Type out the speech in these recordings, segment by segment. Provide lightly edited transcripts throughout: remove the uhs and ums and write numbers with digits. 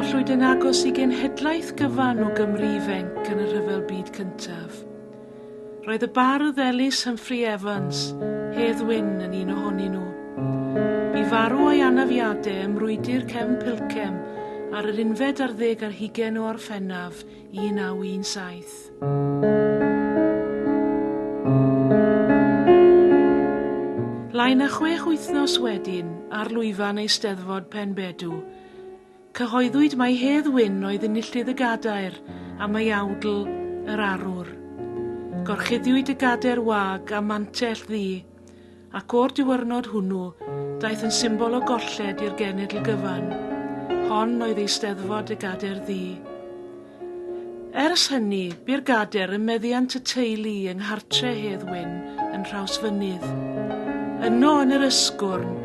Collwyd yn agos i genhedlaeth gyfan o Gymru ifanc yn y Rhyfel Byd Cyntaf. Roedd y bardd Ellis Humphrey Evans, Hedd Wyn, yn un ohonyn nhw. Bu farw o'i anafiadau ym mrwydr Cefn Pilcem ar yr unfed ar ddeg ar hugain o Orffennaf 1917. Lai na chwech wythnos wedyn, ar lwyfan Eisteddfod Penbedw, cyhoeddwyd mai Hedd Wyn oedd enillydd y gadair am ei awdl Yr Arwr. Gorchuddiwyd y gadair wag â mantell ddu, ac o'r diwrnod hwnnw, daeth yn symbol o golled i'r genedl gyfan. Hon oedd Eisteddfod y Gadair Ddu. Ers hynny, bu'r gadair ym meddiant y teulu yng nghartre Hedd Wyn yn Nhrawsfynydd. Yno yn yr Ysgwrn,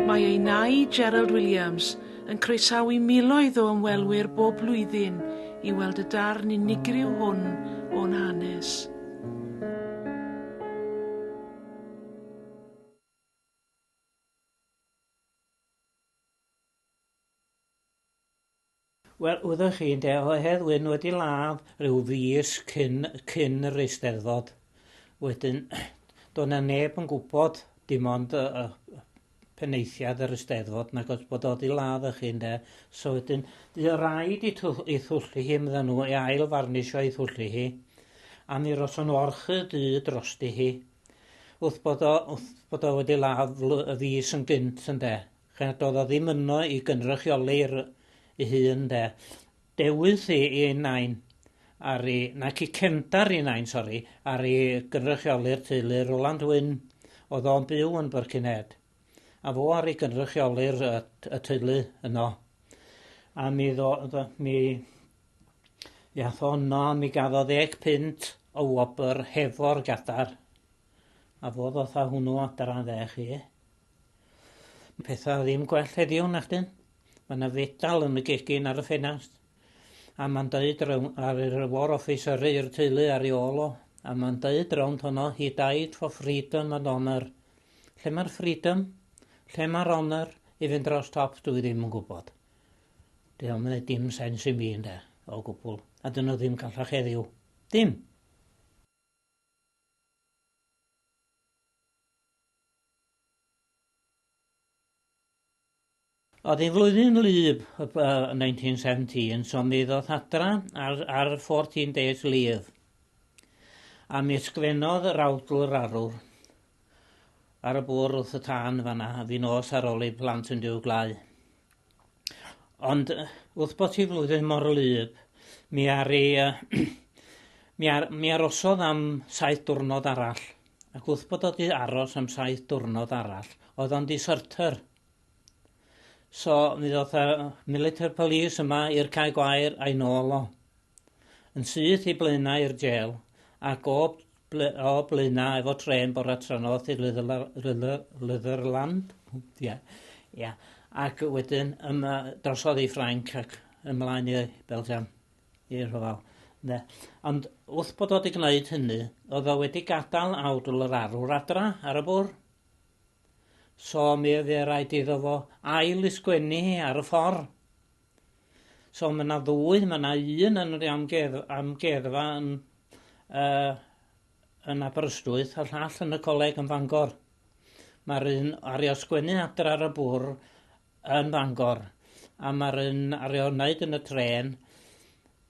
mae ei nai Gerald Williams yn croesawu miloedd o ymwelwyr bob blwyddyn i weld y darn unigryw hwn o'n hanes. Wel, wyddoch chi, ynde, oedd Hedd Wyn wedi ladd rhyw fis cyn, cyn yr Eisteddfod. Wedyn, doedd 'na neb yn gwybod, dim ond y, y penaethiad yr Eisteddfod, nag oedd bod o wedi ladd y chi, ynde. So wedyn, fuodd raid i, twll, i thwllu hi, medden nhw, i ail farnisio i thwllu hi. A mi roson nhw orchudd du drosti hi, wrth bod o, wrth bod o wedi ladd y fis yn gynt, ynde. Lle doedd o ddim yno i gynrychioli'r ei hun de. Dewis i i nain ar i, nac i cefndar i nain, sori, ar i gynrychioli'r teulu Roland Wyn. Oedd o'n byw yn Birkenhead. A fo ar i gynrychioli'r y, y teulu yno. A mi ddo, ddo mi iath o yno, mi gafodd 10 punt o wobr hefo'r gadar. A fo ddoth â hwnnw adra ynde chi. Pethau ddim gwell heddiw na chdi. Mae yna fedal yn y gegin ar y ffenast. A mae'n deud ar yr War Office yrru i'r teulu ar ei ôl o. A mae'n deud rownd honno, "He died for freedom and honour." Lle mae'r freedom? Lle mae'r honour? I fynd dros top, dwi ddim yn gwybod. Dio'm yn neud dim sens i mi ynde, o gwbl. A dyn nhw ddim callach heddiw. Dim. Oedd hi'n flwyddyn wlyb, 1917, so mi ddoth adra ar, ar 14 days leave. A mi ysgrifennodd yr awdl yr arwr ar y bwrdd wrth y tân fanna, a fi nos ar ôl ei plant yn diw glau. Ond wrth bod hi flwyddyn mor wlyb, mi ar ei, mi, ar, mi arosodd am 7 diwrnod arall. Ac wrth bod o wedi aros am 7 diwrnod arall, oedd o'n deserter. So, mi ddoth y military police yma i'r Cae Gwair a'i nôl o. Yn syth i Blaenau i'r jail, ac o, o Blaenau efo tren bora tranodd i Litherland. Ia, ia. Ac wedyn yma, drosodd i Ffrainc ac ymlaen i Belgium, i'r rhyfel. Ne. Ond wrth bod o wedi gwneud hynny, oedd o wedi gadael awdl yr arwr adra ar y bwrdd. So mi oedd rhaid iddo fo ail ysgwennu hi ar y ffordd. So mae yna ddwy, mae yna un yn yr amgueddfa yn Aberystwyth a'r llall yn y coleg yn Fangor. Mae'r un ar ei sgwennu adra ar y bwrdd yn Fangor a mae'r un ar ei wneud yn y tren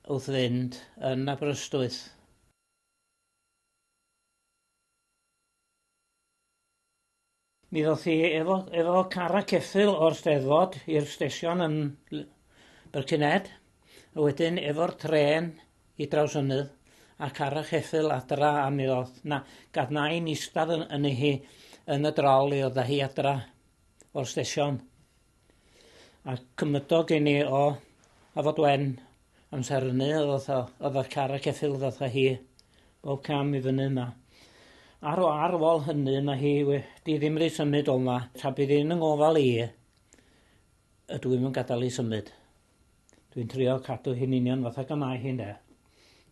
wrth fynd yn Aberystwyth. Mi ddoth hi efo car a ceffyl o'r Steddfod i'r stesion yn Birkenhead, a wedyn efo'r tren i Drawsfynydd, a car a cheffyl adra, a mi ddoth, na, gath nain eistedd yn ei hi yn y drol i ddod â hi adra o'r stesion. A cymydog gen i o Hafod Wen amser hynny, oedd y car a ceffyl ddoth â hi bob cam i fyny yma. Ar ôl hynny, mae hi wedi ddim wedi symud o yma. Tra bydd hi'n yng ngofal i, ydw i'm yn gadael i symud. Dwi'n trio cadw hi'n union fatha y mae hi'n de.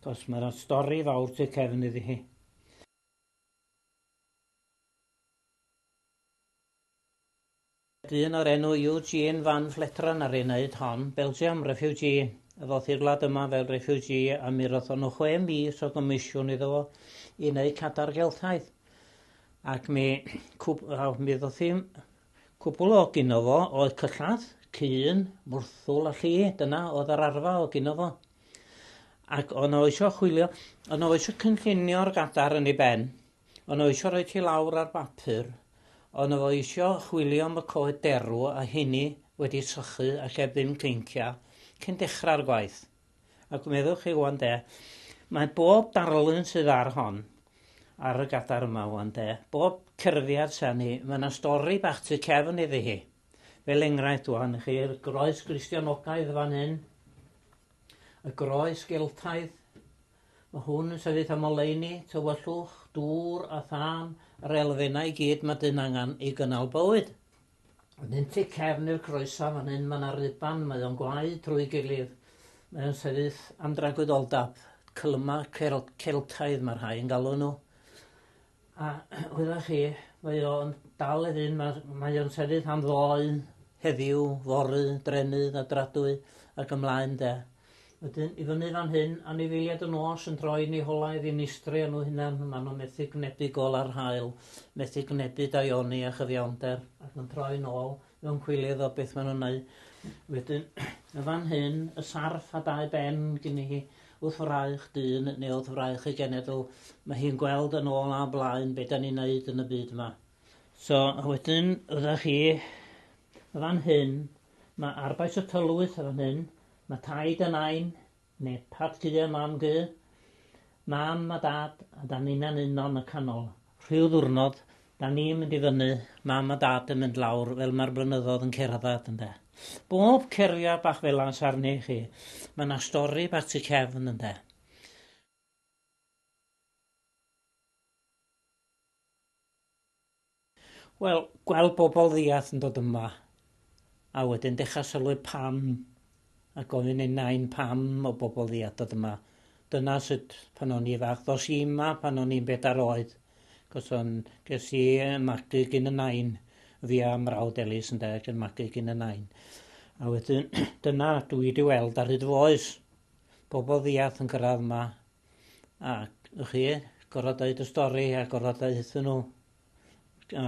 Cos mae'r stori fawr tu cefn iddi hi. dyn o'r enw Eugene Van Fleteren ar ei wneud hon, Belgium refugee. A ddoth i'r wlad yma fel refugee a mi rothon nhw 6 mis o gomisiwn iddo fo i wneud cadar Geltaidd. Ac mi ddoth i cwbl o gyno fo oedd cyllad, cyn, mwrthwl a lli, dyna oedd yr arfa o gyno fo. Ac o'n nhw eisiau chwilio, o'n nhw eisiau cynllunio'r gadar yn ei ben, o'n nhw eisiau rhoi ti lawr ar bapur, o'n nhw eisiau chwilio am y coed derw a hynny wedi sychu ac heb ddim ceincia cyn dechrau'r gwaith. Ac meddwch chi wan de, mae bob darlun sydd ar hon, ar y gadar yma wan de, bob cerfiad sy'n ni, mae yna stori bach tu cefn iddi hi. Fel enghraifft wan, chi'r groes Gristionogaidd fan hyn, y groes Geltaidd, mae hwn yn sefyll am oleuni, tywyllwch, dŵr a thân, yr elfennau i gyd mae dyn angen i gynnal bywyd. Wedyn tu cefn i'r croesa fan hyn, mae yna ruban, mae o'n gwau trwy gilydd. Mae o'n sefyll am dragwyddoldab, cylyma Celtaidd mae rhai yn galw nhw. A wyddoch chi, mae o'n dal yr un, mae o'n sefyll am ddoe, heddiw, fory, drennydd a dradwy ac ymlaen de. Wedyn, i fyny fan hyn, anifeiliaid y nos yn troi yn eu holau ddinistri nhw hunan. Maen nhw'n methu gnebu gola'r haul, methu gnebu daioni a chyfiawnder, ac yn troi nôl mewn cwilydd o beth maen nhw'n neud. Wedyn, y fan hyn, y sarff a dau ben gynni hi wrth fraich dyn neu wrth fraich y genedl. Mae hi'n gweld yn ôl a blaen beth da ni'n neud yn y byd yma. So, wedyn, ydych chi, y fan hyn, mae arbais y tylwyth y fan hyn, mae taid a nain, neu tad cu a mam gu, mam a dad, a da ni'n uno yn y canol. Rhyw ddwrnod, da ni'n mynd i fyny, mam a dad yn mynd lawr fel mae'r blynyddoedd yn cerdded, ynde. Bob cerfiad bach fel 'na arni chi, mae yna stori bach tu cefn, ynde. Wel, gweld bobl ddiarth yn dod yma, a wedyn dechrau sylwi pam, a gofyn i nain pam o bobl ddiarth dod yma. Dyna sut pan o'n i fach, ddos i yma pan o'n i'n 4 oed, cos o'n ges i magu gyn y nain, fi a mrawd Elis ynde, ac yn magu gyn y nain. A wedyn, dyna dwi wedi weld ar hyd fy oes, bobl ddiarth yn cyrraedd yma, a chi, gorfod deud y stori a gorfod deud iddyn nhw, a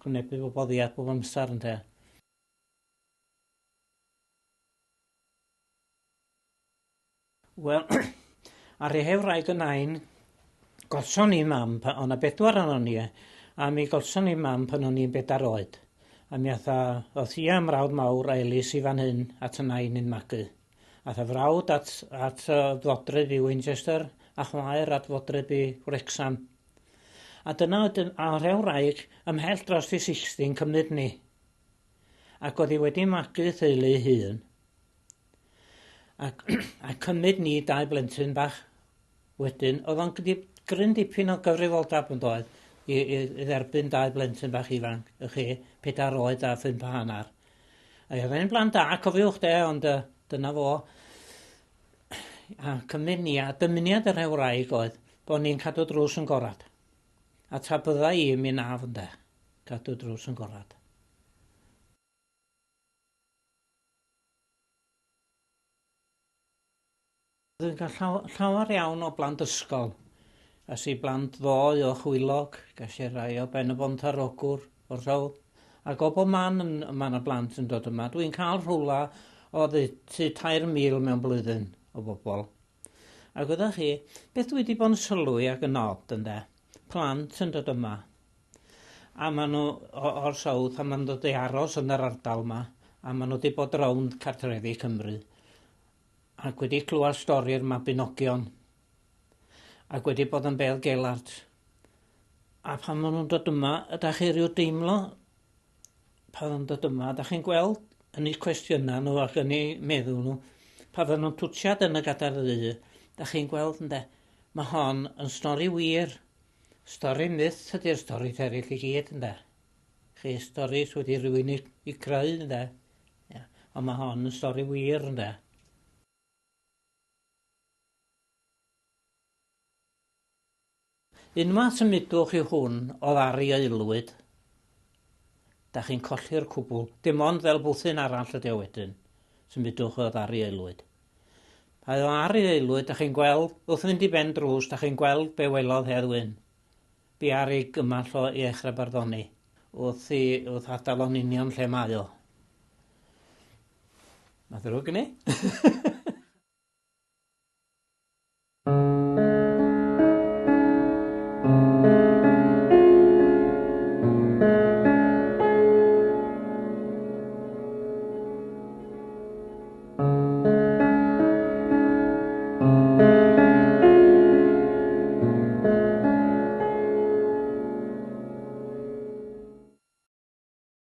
gwynebu bobl ddiarth bob amser ynde. Wel, ar ei wraig y nain, golson ni mam, o'n na bedwar onon ni, a mi golson ni mam pan o'n i'n 4 oed. A mi atha, oedd hi am mrawd mawr a Elis i fan hyn at y nain yn magu. Ath y frawd at fodryb i Winchester a chwaer at fodryb i Wrexham. A dyna oedd a rhew wraig ymhell dros i 60 yn cymryd ni. Ac oedd hi wedi magu theulu ei hun. A cymryd ni dau blentyn bach wedyn, oedd o'n gryn dipyn o gyfrifoldeb yn doedd i dderbyn dau blentyn bach ifanc, y chi, 4 oed a 5.5. A oedd e'n blant da, cofiwch de, ond dyna fo. A cymryd ni, a dymuniad yr wraig oedd bod ni'n cadw drws yn gorad. A tra bydda i, mi naf ynde, cadw drws yn gorad. Dwi'n cael llawer iawn o blant ysgol. Gas i blant ddoe o Chwilog, gas i rai o Ben y Bont ar Ogwr, o'r Rhewl. Ac o bob man mae yna blant yn dod yma. Dwi'n cael rhywle o ddeutu 3,000 mewn blwyddyn o bobl. Ac ydych chi, beth dwi wedi bod yn sylwi ac yn od ynde, plant yn dod yma. A maen nhw o'r South a maen nhw'n dod i aros yn yr ardal yma. A maen nhw wedi bod rownd cartrefi Cymru. Ac wedi clywed stori'r Mabinogion. Ac wedi bod yn Bedd Gelart. A pan maen nhw'n dod yma, ydych chi rhyw deimlo pan nhw'n dod yma, ydych chi'n gweld yn eu cwestiynau nhw ac yn eu meddwl nhw, pan fydden nhw'n twtsiad yn y gadair ddu, ydych chi'n gweld ynde, mae hon yn stori wir. Stori myth ydy'r stori eraill i gyd ynde. Chi stori sydd wedi rhywun i creu ynde. Ia. Ond mae hon yn stori wir ynde. Unwaith symudwch i hwn oedd ar ei aelwyd, Da chi'n colli'r cwbl. Dim ond fel bwthyn arall ydy o wedyn. Symudwch o ar ei aelwyd. Pa o ar ei aelwyd, da chi'n gweld, wrth fynd i ben drws, da chi'n gweld be welodd Hedd Wyn. Bu ar ei gymell o i echrau barddoni. Wrth, i, wrth adael o'n union lle mae o. Mae ddrwg gen i.